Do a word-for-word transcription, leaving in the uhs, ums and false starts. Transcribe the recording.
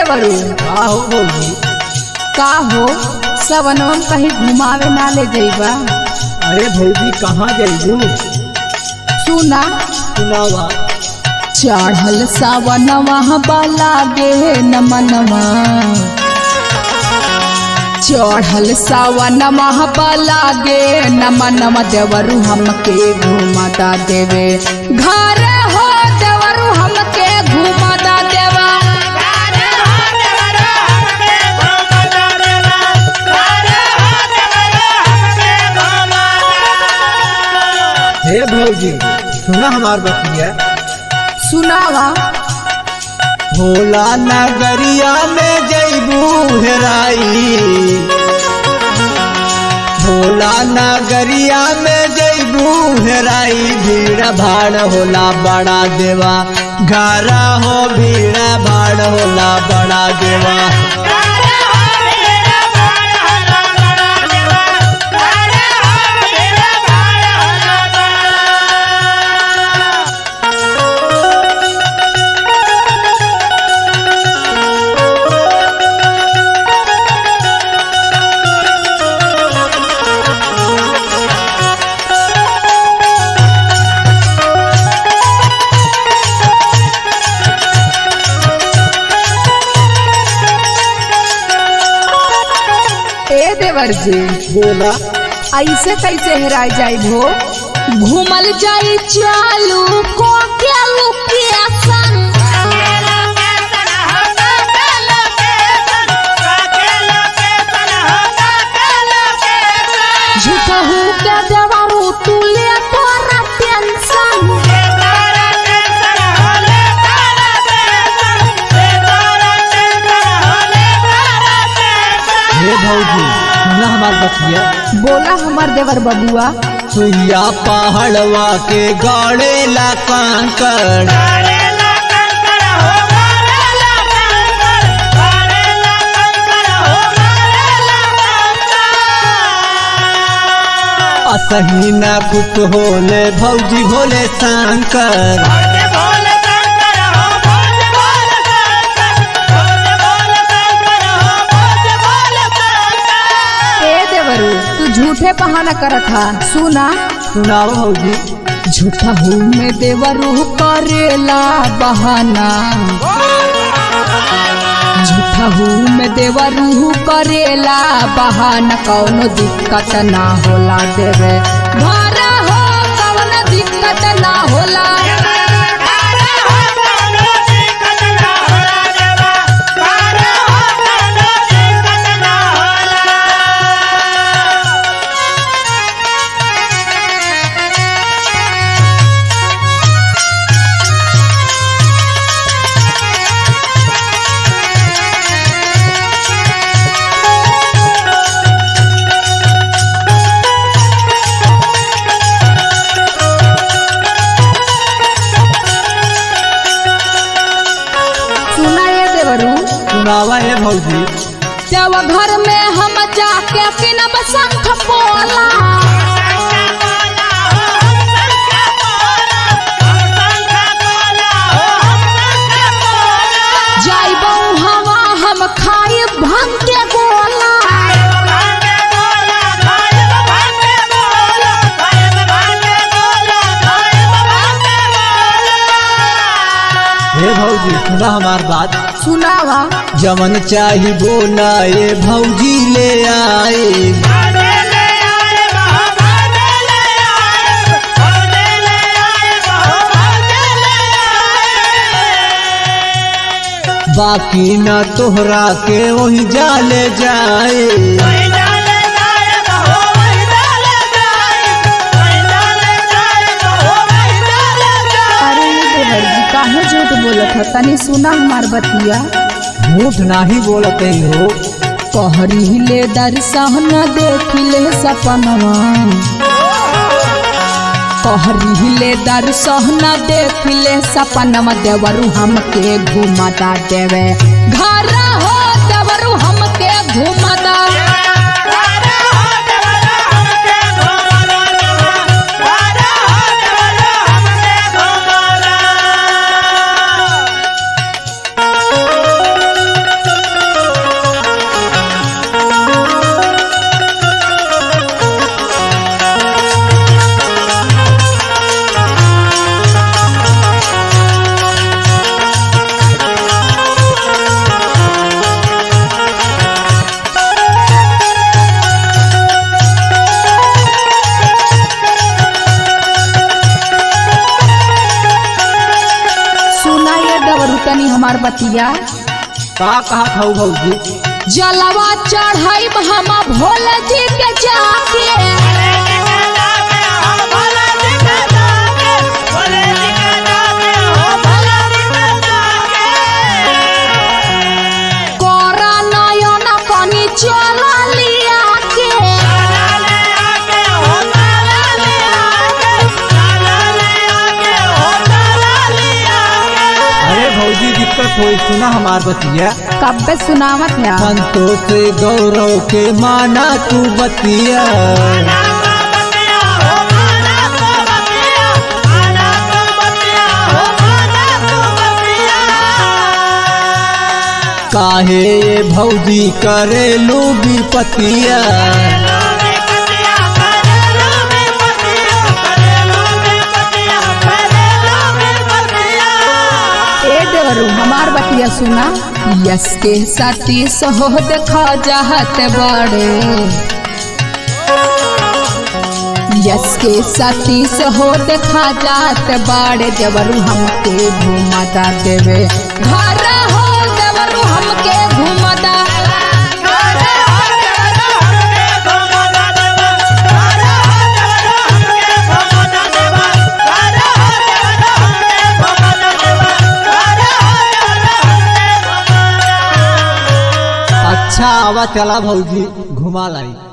करू। का हो भौजी? का हो, सवनवा में कहीं घुमावे ना ले जइबा? अरे भौजी, कहाँ जइबू? सुना। सुनावा। चढ़ल सावनवा बा लागे न मनवा, चढ़ल सावनवा बा लागे न मनवा, देवरू हमके घुमा दा देवे घर हो, देवरू हमके घुमा दा देवा। हे भौजी, सुना हमार बतिया। सुनावा। भोला नगरिया में जइबू हेराई, भोला नगरिया में जइबू हेराई, भीड़ भाड़ होला बड़ा देवा, घरा हो भीड़ भाड़ होला बड़ा देवा। ए देवर जी। बोला। ऐसे कैसे हेराय जाइब हो? घूमल जाई चालू को के location। झूठहू के देवरू तू ले तोरा tension। हे भौजी, सुना हमार बतिया। बोला हमार देवर बबुआ। सुइया पहाड़वा के गड़ेला कंकड़। असही ना कुछ होले भौजी भोले शंकर। ए देवरू, तू झूठे बहाना करत हा। सुना। सुनाओ भौजी। झूठहू में देवरू करेला बहाना, झूठहू में देवरू करेला बहाना, कौनो दिक्कत ना होला देवे घर हो, कौनो दिक्कत ना होला। सुना ए देवरू। सुनावा ए भौजी। देवघर में हम जाके किनब शंख पोला। जाइबो हवा हम खाइब भांग के गोला। हे भौजी, सुना हमार बात। सुनावा। जवन चाही बोला ए भौजी ले आए। बाकी ना तोहरा के वही जाले जाए। अरे ये देवर जी, काहे झूठ बोलत ह? तनी सुना हमार बतिया। झूठ नाही बोलत ही हो। कहरी ले दर्शन देखिले सपनवा, कहरी ले दर्शन देखिले सपनवा, देवरू हमके घुमा दा देवे घर हो, देवरू हमके घुमा दा। या? का कहत हऊ भौजी? जलवा चढ़ाइब हम भोले जी के जाके। कोरा नयन कनी चला लिया के। अरे भौजी, दिक्कत होई, सुना हमार बतिया। कब्बे सुनावत है। संतोष गौरव के माना तू बतिया। काहे ये भौजी करेलू विपतिया? ए देवरू, हमार बतिया सुना। यस के सतीश हो देखा जात बाड़े। यस के सतीश हो देखा जात बाड़े, देवरू हमके घुमा दा देवे घर हो, देवरू हमके घुमा दा। अच्छा, आवा चला भौजी, घुमा लाई।